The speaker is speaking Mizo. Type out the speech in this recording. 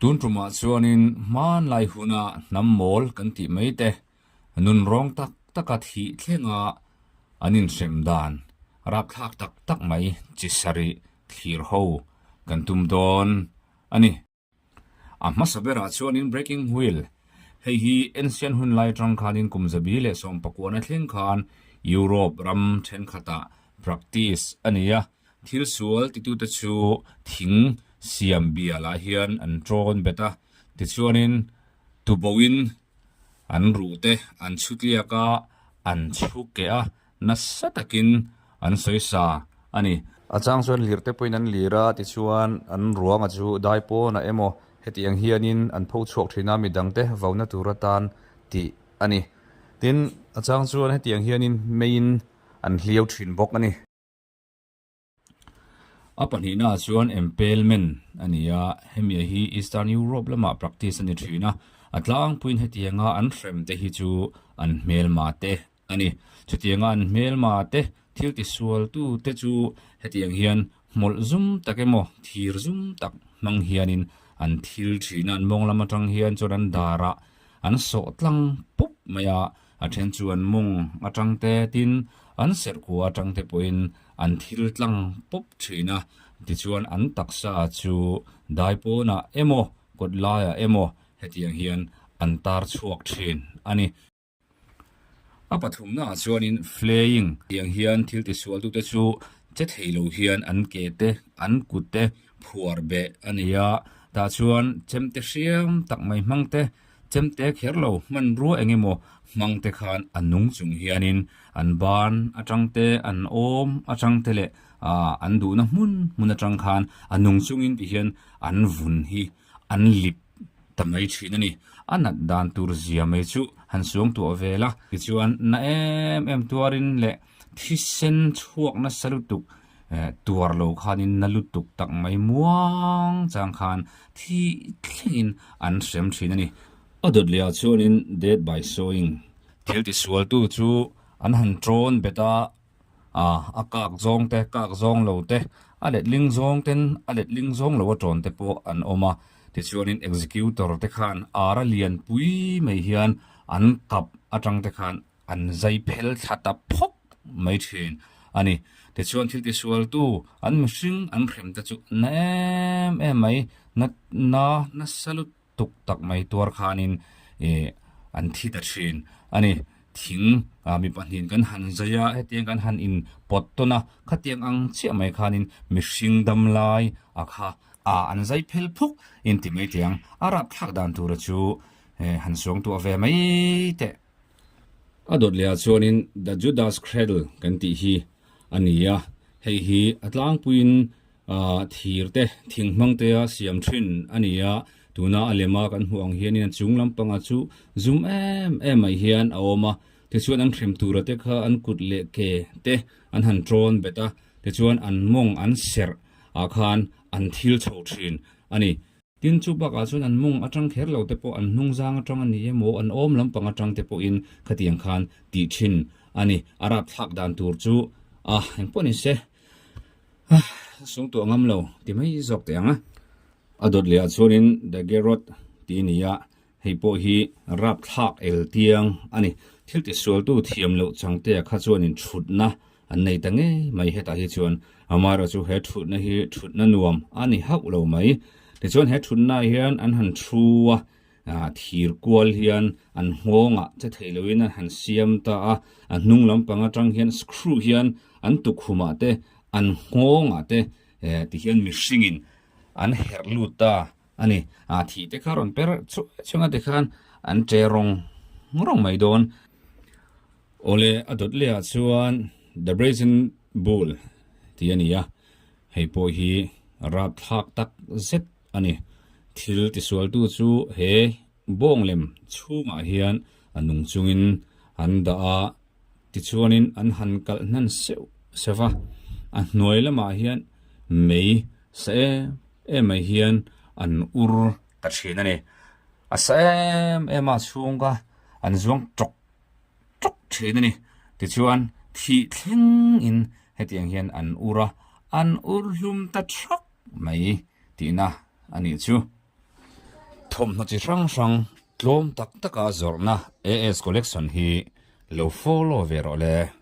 Tun tumah chuanin hmanlai huna hnam mawl kan tih mai te nunrawng tak taka thih thlenga an inhrem dan rapthlak tak tak mai chi sarih thlir ho kan tum dawn a ni. A hmasa berah chuanin Breaking Wheel hei hi ancient hun lai atang khanin kum zabi leh sawmpakuana thleng khan Europe ram thenkhatah practice a ni a. Thil sual titute chu thing siam bialah hian an tawn bet a, tichuanin tuboin an ruh te an chhu tliak a, an chhu keh a, nasa takin an sawi sa a ni. A chang chuan lir te pawhin an lir a, tichuan an ruanga chu dai pawnah emaw hetiang hianin an pho chhuak thin a, midangte vauna tur atan tih a ni. Tin, a chang chuan hetiang hianin meiin an hliau thin bawk a ni. A pahnihnaah chuan impalement a ni a, hemi hi Eastern Europe lamah practice a ni thin a, a tlangpuiin hetianga an hrem te hi chu an hmelma te a ni. Chutianga an hmelma te thil tisualtu te chu hetiang hian hmawlh zum tak emaw thir zum tak hmang hianin an thil thin a, an mawng lam atang hian chuan an darah an sawh tlang pup mai a, A then chu an mawng atang te tin an serhkua atang te pawhin an thil tlang pawp thin a, tichuan an taksa chu dai pawnah emaw kawt laiah emaw hetiang hian an tar chhuak thin a ni. A pathumnaah chuanin flaying tiang hian thil tisualtute chu che thei lo hian an ke te an kut te phuar beh a ni a, tah chuan chemte hriam tak mai hmang te Chemte kher lo hmanrua eng emaw hmang te khan a nung chung hianin an ban atang te, an awm atang te leh ah an duhna hmun hmun atang khan a nung chungin ti hian an vun hi an lip ta mai thin a ni. A nat dan tur zia mai chu han suang tuah vel a, tichuan na em em tuarin leh thisen chhuak nasa lutuk eh tuar lo khanin na lutuk tak mai muang chang khan thi thlengin an hrem thin a ni. A dawt leh ah chuanin death by sawing thil tisualtu chu an han tawn bet a, ah a kak zawng te kak zawng lo te a letling zawng ten a letling zawng lo a tawn te pawh an awm a, tichuanin executor te khan ara lianpui mai hian an kap atang te khan An zai phel thla ta phawk mai thin a ni. Tichuan thil tisualtu an mihring an hrem te chu na em em mai, na na nasa lutuk tak mai tuar khanin ih an thi ta thin a ni. Thing ah mi pahnihin kan han zai a, hetiang kan han in pawt tawn a, khatiang ang chiah mai khanin mihring dam lai a kha ah an zai phel phuk in ti mai teh ang. A rapthlak dan tura chu han suangtuah ve mai teh. A dawt lehah chuanin The Judas Cradle kan tih hi a ni a, hei hi a tlangpuiin thir te, thing hmang te a siam thin a ni a, tuna a lema kan hmuh ang hianin a chung lampanga chu zum em em mai hian a awm a, tichuan an hrem tura te kha an kut leh ke te an han tawn bet a, tichuan an mawng an serh ah khan an thil chho thin a ni. Tin, chu bakah chuan an mawng atang kher lo te pawh, an hnung zang atang a ni emaw, an awm lampang atang te pawhin khatiang khan tih thin a ni. A rapthlak dan tur chu a engpawh ni se, sung tuah ngam lo ti mai zawk teh ang a. A dawt lehah chuanin The Garrot tih a ni a, hei pawh hi rapthlak el tiang a ni. Thil tisualtu thiam loh changtea kha chuanin thutna An nei ta ngei mai hetah hi chuan amaherawh chu he thutna hi thutna nuam a ni hauh lo mai. Tichuan he thutna ah hian an han thu a, ah thir kual hian an nghawngah che thei loin an han siam ta a, a hnung lampang atang hian screw hian an tukhumah te an nghawngah te eh tihian mihringin an herh lut ta a ni. Ah thih te kha rawn per chhuah chhuah te khan an che rawng rawng mai dawn. Awle, a dawt leh ah chuan The Brazen Bull tih a ni a, hei pawh hi rapthlak tak zet a ni. Thil tisualtu chu he bawng lem chhungah hian a nung chungin an dah a, tichuanin an han kalh hnan seuh seuh a, a hnuai lamah hian mei sa em em mai hian an ur ta thin a ni. A sa em em a chhunga an zuang tawk tawk thin a ni. Tichuan thih thlengin hetiang hian an ur a, an ur hlum ta thak mai tihna a nih chu. Thawmhnaw chi hrang hrang tlawm tak taka zawrhna AS Collection hi lo follow ve rawh le.